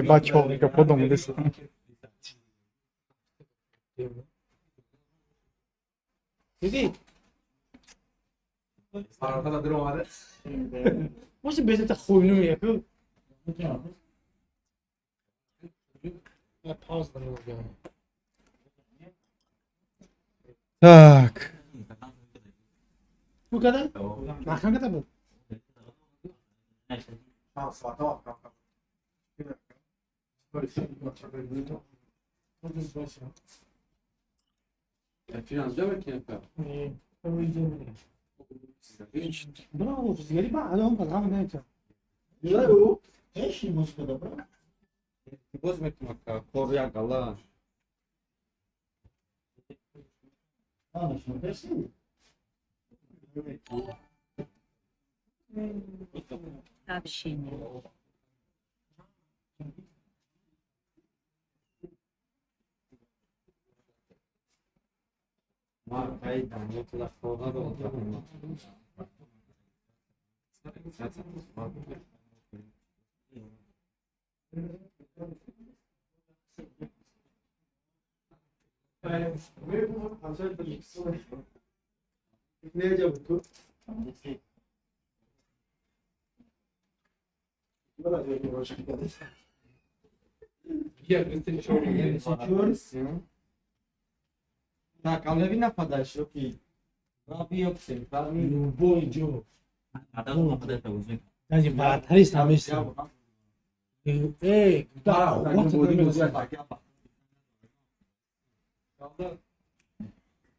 Бачо гапо домудест. Диди? Может, без это хуйню я пил? Я пауза не. Так. Bu kadar? Mahkeme kadar bu. Сообщение. Так, а нападаешь, окей. Любой ҷо. Даже вратарь намешта. Эй, да, вот.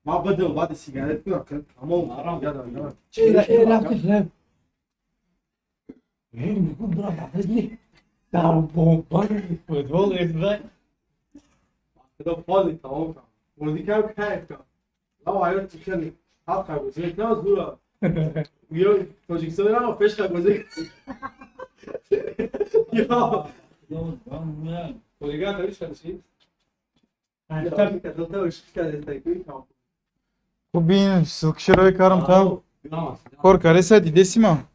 Ма бадал баъди сигарет кунам, тамом ядам. Рафти. Эй, мегу бра вратарь не. Дар бомба футбол эдва. Худо фоли тамом кам. Бозӣ кам кайф кам. Лава аёр чихели ҳафт хай бозӣ мекунам зура. Ё Тоҷикистон ра пеш хай бозӣ. Ё. Хуб бин, ссылкашро кардам та кор кареса дидесима.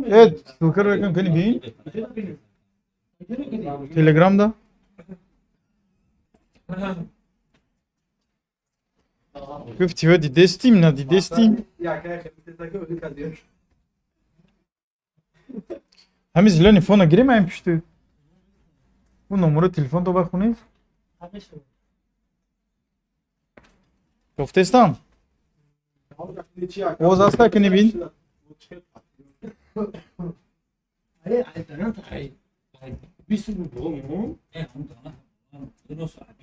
Э, ссылкаро кам кани бин. Телеграм да. Гуфти ва дидестим, на дидестим. Ҳамин зелёный фона гирем ҳамин пишту. У номеро телефон то бахунед. Гуфтестам. Оз аста кани бин.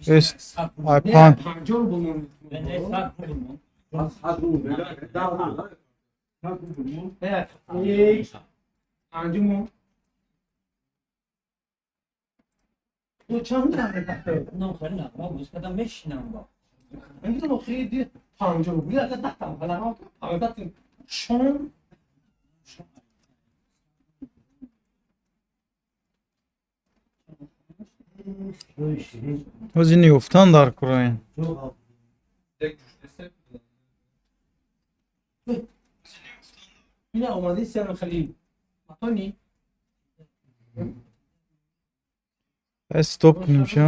Эс, ай пан. Ҳозир ёфтан дар куроин. Стоп кунем ша.